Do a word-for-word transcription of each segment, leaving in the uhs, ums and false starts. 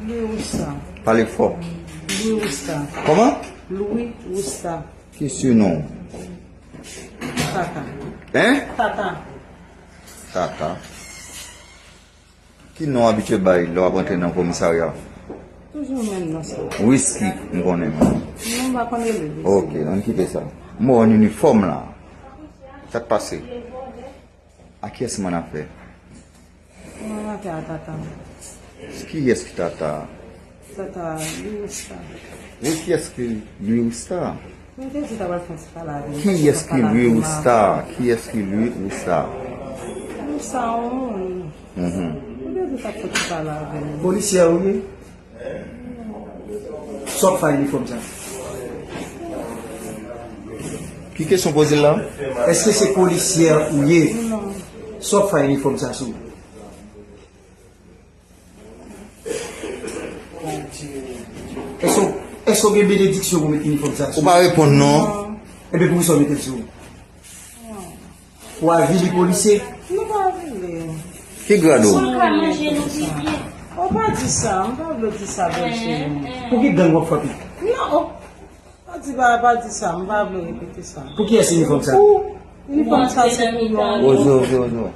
Louis Rousta. Pale fò. Louis Rousta. Kòman? Louis Rousta. Ki sinon? Tata. Hein? Tata. Tata. Ki non w abitye bay lè w ap rantre nan komisarya? Toujou menm non sa. Whisky, m konnen. Non, m pa konn rele Whisky. Ok, ann kite sa. M wè w nan inifòm la. Sa k pase? A kiyès mannafè? Mannafè a tata. Kiyès ki tata? Tata Louis Rousta. Wi, kiyès ki Louis Rousta? Mwen te di ta pral fè yon ti pale avè m. Kiyès ki Louis Rousta? Kiyès ki Louis Rousta? Louis Rousta, yon moun. Mhm. Mwen te di ta fè ti pale avè m. Polisyè ou ye? Sa w ap fè ak inifòm sa? Ki kesyon poze la? Èske se polisyè ou ye? Non. Sa w ap fè ak inifòm sa sou ou? Èske, èske w gen benediksyon pou met inifòm sa sou ou? Ou pa reponn non. Non. Ebyen, poukisa w mete l sou ou? Pou avili polisye? Nou pa avili. Ki grad ou? Ou pa di sa, m pa vle w di sa, bèl cheri. Pou ki gang w ap frape? Non, o, pa di, pa, pa di sa, m pa vle w repete sa. Pou kiyès inifòm sa? Pou, inifòm sa se pou yon. Ozo, ozo, ozo.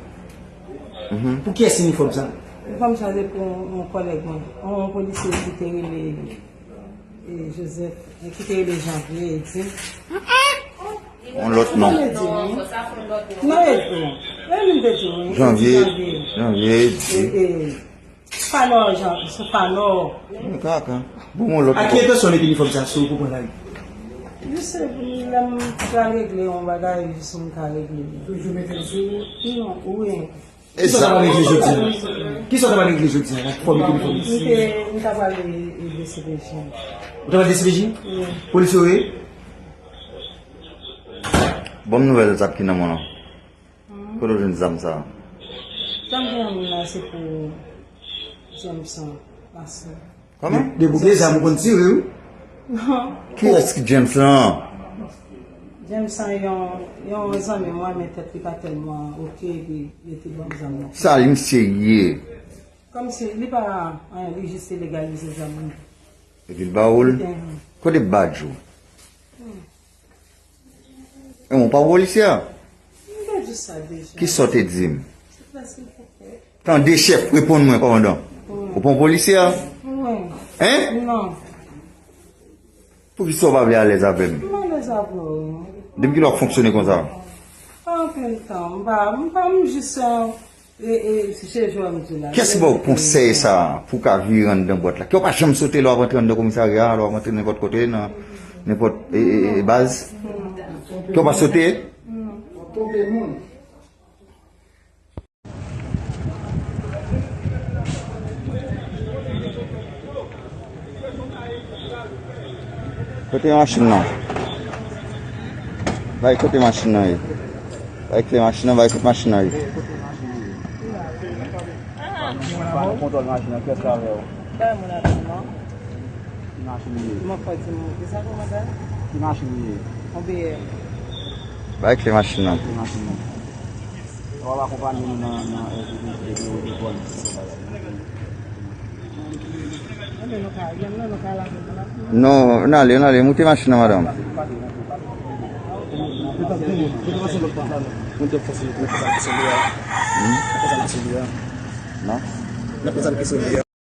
Mhm. Pou kiyès inifòm sa? Inifòm sa se pou yon kòlèg mwen, yon polisye ki te rele E Joseph, e ki te rele Janvier, e di. Yon lòt non. Non, e di, wi. Non, e di, wi. E li te di, wi. Janvier, Janvier, e di. E, e, Fanò, Jan, se Fanò. Yon kaka. Bon, yon lòt. A ki entansyon w mete inifòm sa sou ou pou pran lari? Jis lè m pral regle yon bagay, jis m ka regle. Toujou mete l sou ou? Non, wi. E kisa w ta pral regle jodi a? Kisa w ta pral regle jodi a? Fò m ekri pou li. M te, m ta pral e, e D C P J. Ou ta pral D C P J? Wi. Polisye w ye? Ban m nouvèl zam ki nan men w lan. Hmm. Kote w jwenn zam sa a? Zam ki nan men m lan se pou Jameson Marcel. Kòman? De, de bouke zam ou konn tire, wi. Non. Kiyès ki James lan? James lan, yon, yon zanmi mwen, men tèt li pa tèlman oke, epi li te ban m zam nan. Sa li misye ye? Kòmsi li pa anyen, li jis te legalize zam li. Epi l ba ou l? Mhm. Kote badj ou? Hmm. E mwen pa polisye a? M te di sa deja. Kisa w te di m? Silvouplè, silvouplè. Tande chèf, reponn mwen kòmandan. Wi. Ou pa yon polisye a? Wi. Hein? Non. Poukisa w pa vle alèz avè m? M alèz avè w, wi. Depi kilè w ap fonksyone konsa? Pa anpil tan. M pa, m pa, m jis, euh, E, e, se, se jan m di la. Kiyès ki ba w konsèy sa a pou w ka vire anndan bwat la? Ke w pa janm sote lè w ap rantre anndan komisarya, lè w ap rantre nenpòt kote, nan nenpòt, e, e, e, baz? Ke w pa sote? Kote machin nan? Bay kote machin nan ye. Bay kle machin nan, bay kote machin nan ye. Kontwòl machin nan, kiyès ki avè w? Bay moun avè w non. Ki machin li ye? Mwen fò di moun, ki sa kòmandan? Ki machin li ye? Yon B M. Bay kle machin nan. Kle machin nan. W ap akonpanye nou nan, nan, euh, de, de, de, de, de, de, de, Non, n ale, n ale, moute machin nan, madanm. Hmm? Non.